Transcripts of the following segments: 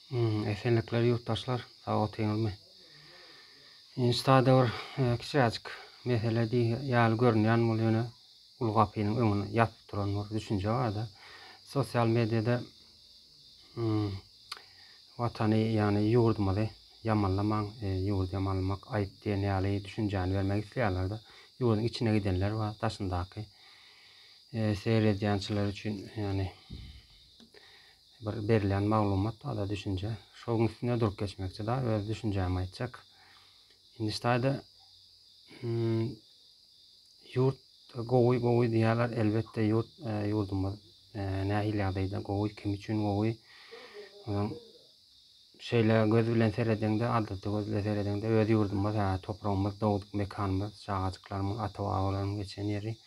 Esenlikler ýurtdaşlar, sag otyňyzmy? Instada bir kiçiräjik mesele diý ýaly görünýän bul ýöne uly gapynyň öňüni ýapyp duran bir düşünje barda. Sosial mediada watany ýagny ýurdumyzy ýamanlamaň, ýurdy ýamanlamak aýyp diýen ýaly düşünjäni bermek isleýärler-de. Ýurduň içine gidenler bar, daşyndaky seýredýänçiler üçin ýagny Bir berilýän maglumat barda düşünje. Şoň üstünde durup geçmekçi da öz düşünjämi aýtjak. Indi ştaýda ýurt gowy gowy diýýärler. Elbetde ýurt ýurdumyz nähili ýagdaýda gowy, kim üçin gowy. Onsoň şeýle göz bilen seredeňde, adaty göz bilen seredeňde öz ýurdumyz, hä, topragymyz, dogduk mekanymyz, çagajyklarymyz, ata-babalarymyň geçen ýeri.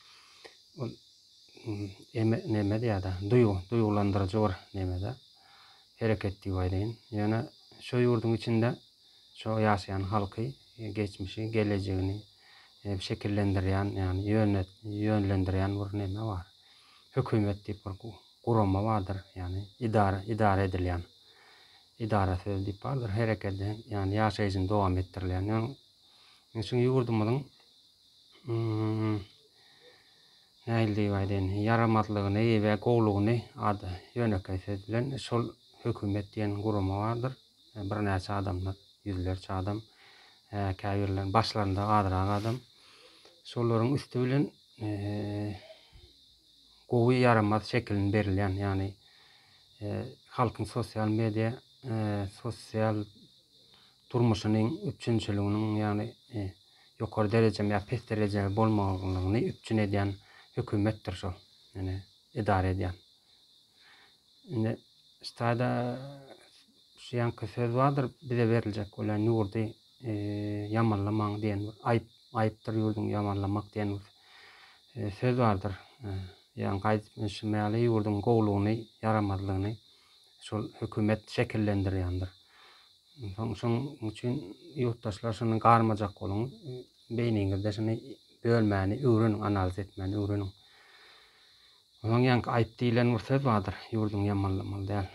Ol Eme, neme diýýär-de, duýgy, duýgulandyryjy bir neme-de, hereket diýip aýdaýyn. Ýöne şo ýurduň içinde şo ýaşaýan halky, geçmişi, gelejegini şekillendirýän, ýagny ýöne, ýönlendirýän bir neme bar. Hökümet diýip bir gurama bardyr, ýagny idara, idara edilýän. Idara sözi diýip bardyr, herekedi, ýagny ýaşaýjyny dowam etdirilýän. Ýöne şu ýurdumyzyň Nähili diýip aýdaýyn, ýaramazlygyny we gowulygyny ady ýönekeý söz bilen şol hökümet diýen gurama bardyr. Birnäçe adamlar, ýüzlerçe adam, käbirleriniň başlarynda azrak adam. Şolaryň üsti bilen gowy ýaramaz şekilini berilýän, ýagny halkyň sosial media, sosial durmuşynyň üpjünçiliginiň, ýagny ýokary derejemi ýa pes derejeli bolmalygyny üpjün edýän hökümetdir şol, ýagny edara edýän. Indi ştaýda şu ýaňky söz bardyr, bize beriljek bolýan ýurdy ýamanlamaň diýen bir aýyp, aýypdyr ýurduňy ýamanlamak diýen bir söz bardyr. Ýaňky aýdyp geçişim ýaly ýurduň gowulygyny, ýaramazlygyny şol hökümet şekillendirýändir. Onsoň şoň üçin ýurtdaşlar şuny garmajak boluň. Beýniňizde şuny bölmäni öwreniň, analiz etmäni öwreniň. Onsoň ýaňky aýyp diýlen bir söz bardyr. Ýurduňy ýamanlamaly däl.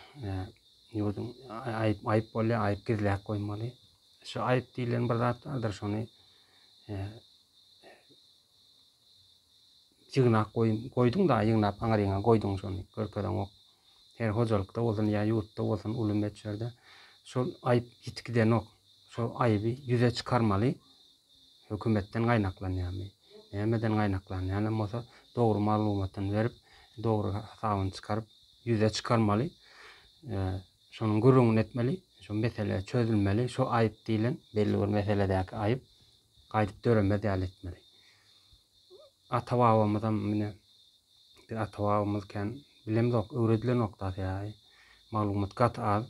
Ýurduň aýyp aýyp bolýar, aýyp gizläp goýmaly. Şu aýyp diýlen bir zat bardyr, şony ýygnap goýduň da, ýygnap aňryňa goýduň şony, görkezeňok. Her hojalykda bolsun ýa ýurtda bolsun uly möçberde şol aýyp ýitip gidenok. Şol aýyby ýüze çykarmaly hökümetden gaýnaklanýarmy, nämeden gaýnaklanýanam bolsa dogry maglumatyny berip, dogry hasabyny çykaryp ýüze çykarmaly. Şonuň gürrüňini etmeli, şo mesele çözülmeli, şo aýyp diýlen belli bir meseledäki aýyp gaýdyp döremez ýaly etmeli. Ata-babamyzam mine Biz ata-babamyz kän bilemzok, öwredilenok da sebäbi maglumat gaty az.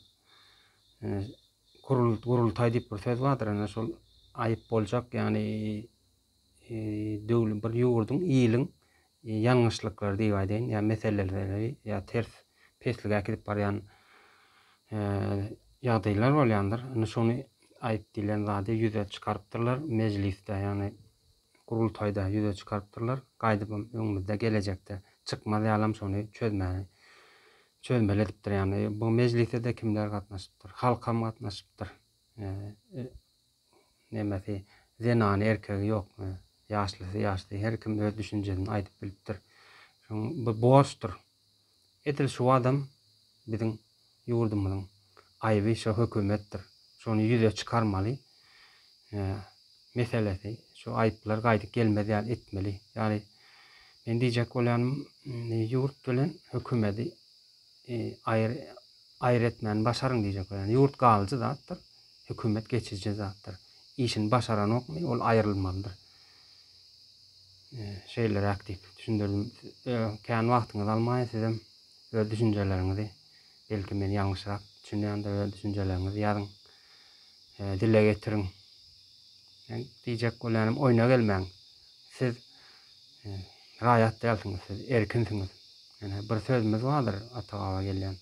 Gurul, gurultaý diýip bir söz bardyr, ene şol aýyp boljak, ýagny döwlet bir ýurduň, iliň ýalňyşlyklary diýip aýdaýyn, ýa meseleleri, ýa ters peslige äkidip barýan ýagdaýlar bolýandyr. Ine şony aýyp diýlen zady ýüze çykarypdyrlar mejlisde, ýagny gurultaýda ýüze çykarypdyrlar. Gaýdybam öňümizde gelejekde çykmaz ýalam şony çözmäni çözmeli edipdir. Ýagny bu mejlise-de kimler gatnaşypdyr? Halkam gatnaşypdyr. Nemesi zenany erkegi ýok. Ýaşlysy ýaşly her kim öz düşünjesini aýdyp bilipdir. Şoň bu borçdur. Edil şu adam biziň ýurdumyzyň aýby şo hökümetdir. Şony ýüze çykarmaly. Meselesi şu aýyplar gaýdyp gelmez ýaly etmeli. Ýaly men diýjek bolýanym ýurt bilen hökümedi aýry aýry etmäni başaryň diýjek bolýan. Ýurt galyjy zatdyr, hökümet geçiji zatdyr. Işini başaranokmy ol aýrylmalydyr. Şeýleräk diýip düşündirdim. Kän wagtyňyzy almaýyn, sizem öz düşünjeleriňizi, belki men ýalňyşrak düşünýändir, öz düşünjeleriňizi ýazyň, dile getiriň. Men diýjek bolýanym, oýna gelmäň. Siz raýat dälsiňiz, siz erkinsiňiz. Ýöne bir sözümiz bardyr ata-baba gelýän,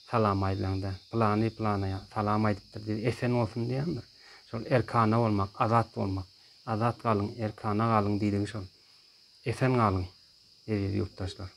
salam aýdylaňda, pylany pylana salam aýdypdyr diýip, esen bolsun diýendir. Şol erkana bolmak, azat bolmak. Azat galyň, erkana galyň diýdigi şol. Esen galyň, eziz ýurtdaşlar!